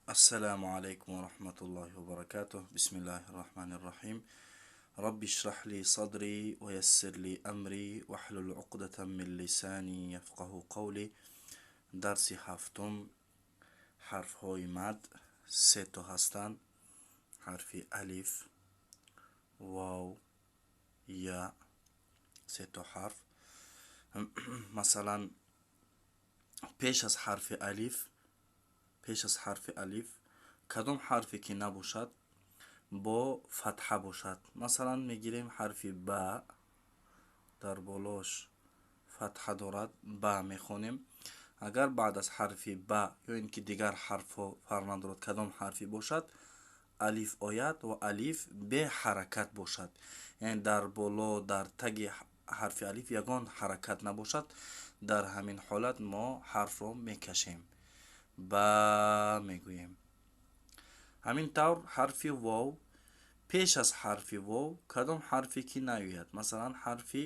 Ассаламу алайкум ва раҳматуллоҳи ва баракатуҳ. Бисмиллаҳи рраҳмани рраҳим. Рабби шраҳ ли садри ва яссир ли амри ваҳлул уқдатан мин лисани яфқаҳу қавли. Дарси ҳафтум, ҳарфҳои мад се то ҳастанд: ҳарфи алиф, вав, я, се то ҳарф. Масалан, пеш аз ҳарфи алиф, пеш аз ҳарфи алиф кадом ҳарфе ки набошад, бо фатҳа бошад. Масалан, мегирем ҳарфи ба, дар болош фатҳа дорад, ба мехонем. Агар баъд аз ҳарфи ба ё ин ки дигар ҳарфҳо фарқ надорад, кадом ҳарфе бошад, алиф ояд ва алиф беҳаракат бошад, яъне дар боло, дар таги ҳарфи алиф ягон ҳаракат набошад, дар ҳамин ҳолат мо ҳарфро мекашем, ба мегӯем. Ҳамин тавр ҳарфи вов, пеш аз ҳарфи вов кадом ҳарфе ки наояд, масалан ҳарфи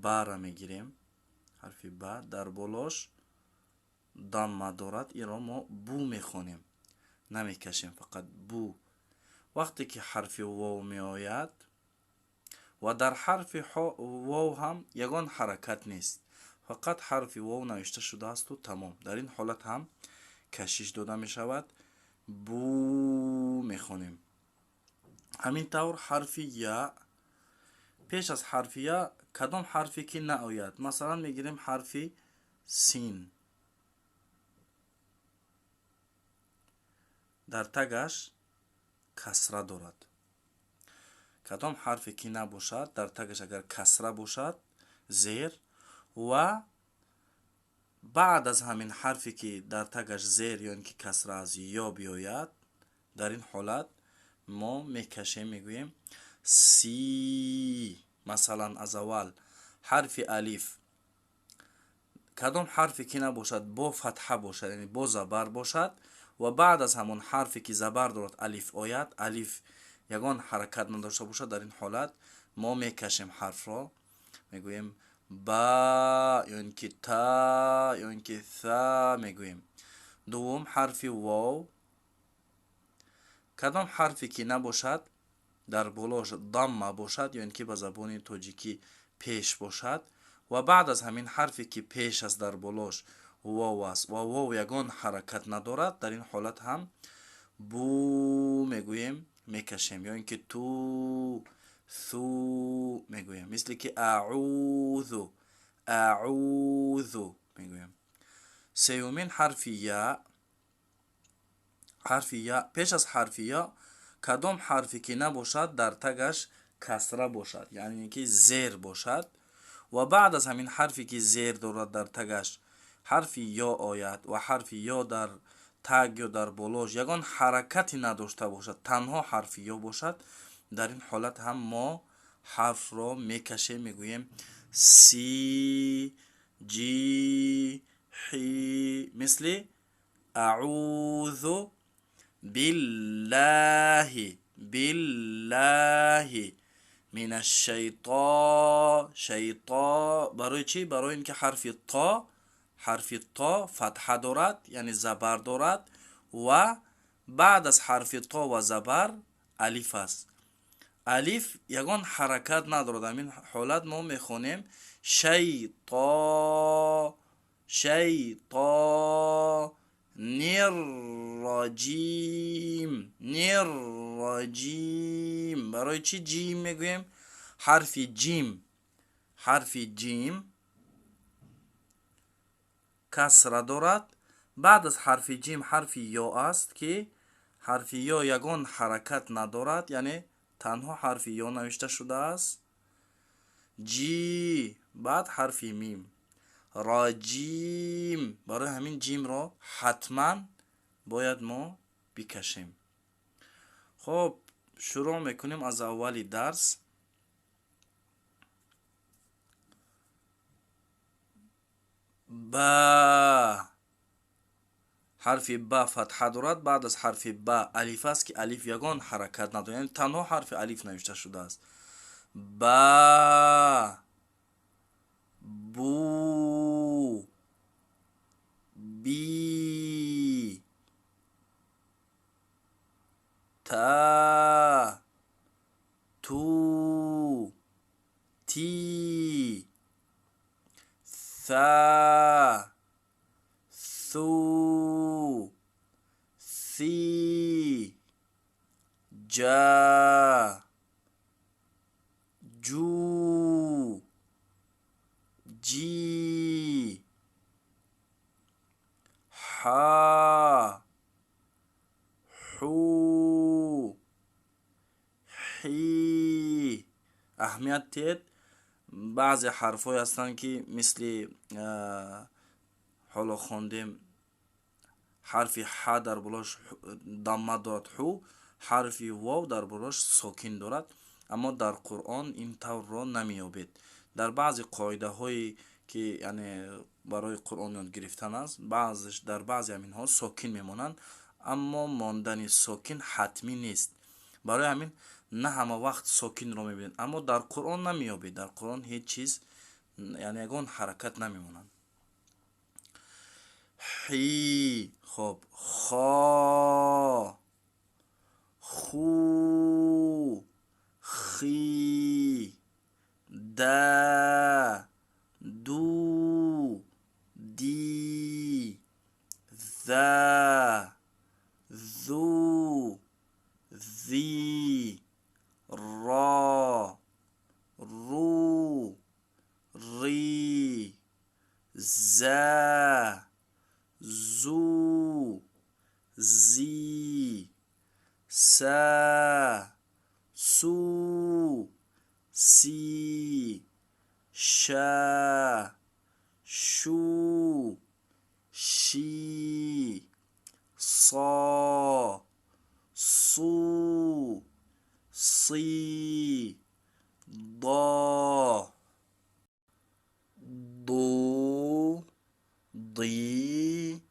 бара мегирем, ҳарфи ба дар болош дамма дорад, инро мо бу мехонем, намекашем, фақат бу. Вақте ки ҳарфи вов меояд ва дар ҳарфи вов ҳам ягон ҳаракат нест, фақат ҳарфи вов навишта шудаасту тамом, дар ин ҳолат ҳам кашиш дода мешавад, бу мехонем. Ҳамин тавр ҳарфи я, пеш аз ҳарфи я кадом ҳарфе ки наояд, масалан мегирем ҳарфи син, дар тагаш касра дорад. Кадом ҳарфе ки набошад, дар тагаш агар касра бошад, зер, ва баъд аз ҳамин ҳарфе ки дар тагаш зер ё ин ки касра аст ё биёяд, дар ин ҳолат мо мекашем, мегӯем си. Масалан, аз аввал ҳарфи алиф, кадом ҳарфе ки набошад бо фатҳа бошад, яъне бо забар бошад, ва баъд аз ҳамон ҳарфе ки забар дорад алиф ояд, алиф ягон ҳаракат надошта бошад, дар ин ҳолат мо мекашем ҳарфро, мегӯем ба ё ин ки та ё ин ки са мегӯем. Дуввум ҳарфи вов, кадом ҳарфе ки набошад дар болош дамма бошад ё ин ки ба забони тоҷикӣ пеш бошад, ва баъд аз ҳамин ҳарфе ки пеш аст дар болош вов аст ва вов ягон ҳаракат надорад, дар ин ҳолат ҳам бу мегӯем, мекашем, ё ин ки ту, су мегӯем, мисли ки аъузу, аъузу мегӯем. Сеюмин ҳарфи я, ҳарфи я, пеш аз ҳарфи я кадом ҳарфе ки набошад дар тагаш касра бошад, яъне ки зер бошад, ва баъд аз ҳамин ҳарфе ки зер дорад дар тагаш ҳарфи ё ояд ва ҳарфи ё дар таг ё дар болош ягон ҳаракате надошта бошад, танҳо ҳарфи ё бошад, дар ин ҳолат ҳам мо ҳарфро мекашем, мегӯем си, ҷи, ҳи, мисли аъузу биллаҳи, биллаҳи минашшайто, шайто. Барои чӣ? Барои ин ки ҳарфи то, ҳарфи то фатҳа дорад, яъне забар дорад, ва баъд аз ҳарфи то ва забар алиф аст. Алиф ягон ҳаракат надорад. Ҳамин ҳолат мо мехонем шайто, шайто, нирраҷим, нирраҷим. Барои чӣ ҷим мегӯем? Ҳарфи ҷим, ҳарфи ҷим касра дорад. Баъд аз ҳарфи ҷим ҳарфи ё аст ки ҳарфи ё ягон ҳаракат надорад, яъне танҳо ҳарфи ё навишта шудааст. Ҷи, баъд ҳарфи мим, раҷим. Барои ҳамин ҷимро ҳатман бояд мо бикашем. Хоб, шурӯъ мекунем аз аввали дарс. Ба, ҳарфи ба фатҳа дорад, баъд аз ҳарфи ба алиф аст ки алиф ягон ҳаракат надорад, яъне танҳо ҳарфи алиф навишта шудааст. Ба, бу, би, Та, ту, ти, са, су, си, ҷа, ҷу, ҷи, ҳа, ҳу, ҳи. Аҳамият диҳед, баъзе ҳарфҳое ҳастанд, ки мисли ҳоло хондем, ҳарфи ҳа дар болош дамма дорад, ҳу, ҳарфи вов дар болош сокин дорад, аммо дар Қуръон ин таврро намеёбед. Дар баъзе қоидаҳое ки, яъне, барои Қуръон ёд гирифтан аст, дар баъзе ҳаминҳо сокин мемонанд, аммо мондани сокин ҳатмӣ нест. Барои ҳамин на ҳама вақт сокинро мебинед, аммо дар Қуръон намеёбед. Дар Қуръон ҳеҷ чиз, яъне ягон ҳаракат намемонанд. Ҳи. Хоб, хо, ху, хи, да, ду, ди, за, зу, зи, ро, ру, ри, за, зу, зи, са, су, си, ша, шу, ши, со, су, си, до, ду, ди,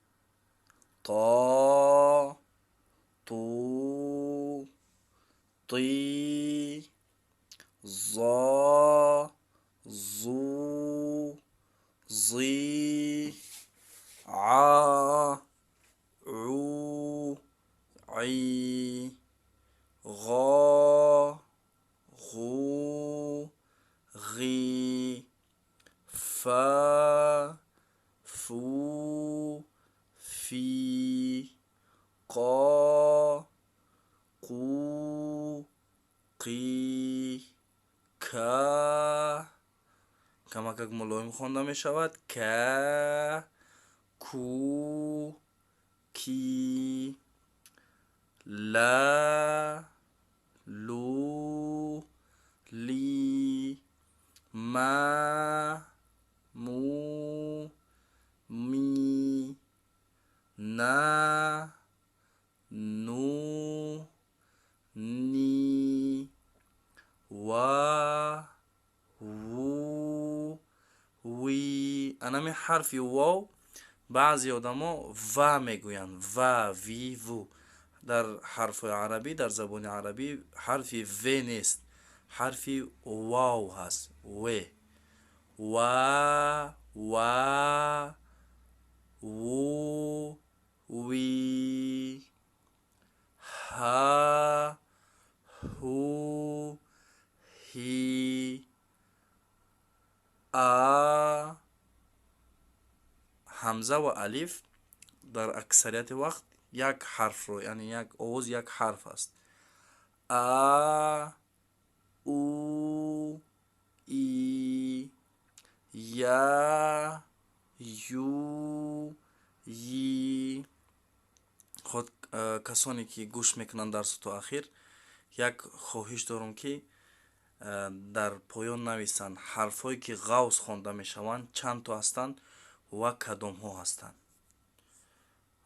то, ту, ти, зо, зу, зи, а, у, и, ғо, ғу, ғи, фа, фу, фи, қо, қу, қи, ка, камакак мулоим хонда мешавад, ка, ку, ки, ла, лу, ли, ма, му, ми, на, ну, ни, ва, ву, ви. Анами ҳарфи вов баъзе одамо ва мегӯянд, ва, ви, ву. Дар ҳарфҳои арабӣ, дар забони арабӣ ҳарфи в нест, ҳарфи вав ҳаст, в. Ва, ва, ву, ви, ҳа, ҳу, ҳи, а. Ҳамза ва алиф дар аксарияти вақт як ҳарфро, яъне як овоз, як ҳарф аст. А, у, и, я, ю, йи. Худ касоне ки гӯш мекунанд дарсу то ахир, як хоҳиш дорам, ки дар поён нависанд ҳарфҳое, ки ғавз хонда мешаванд, чанд то ҳастанд ва кадомҳо ҳастанд.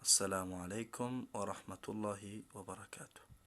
Ассалому алайкум ва раҳматуллоҳи ва баракатуҳ.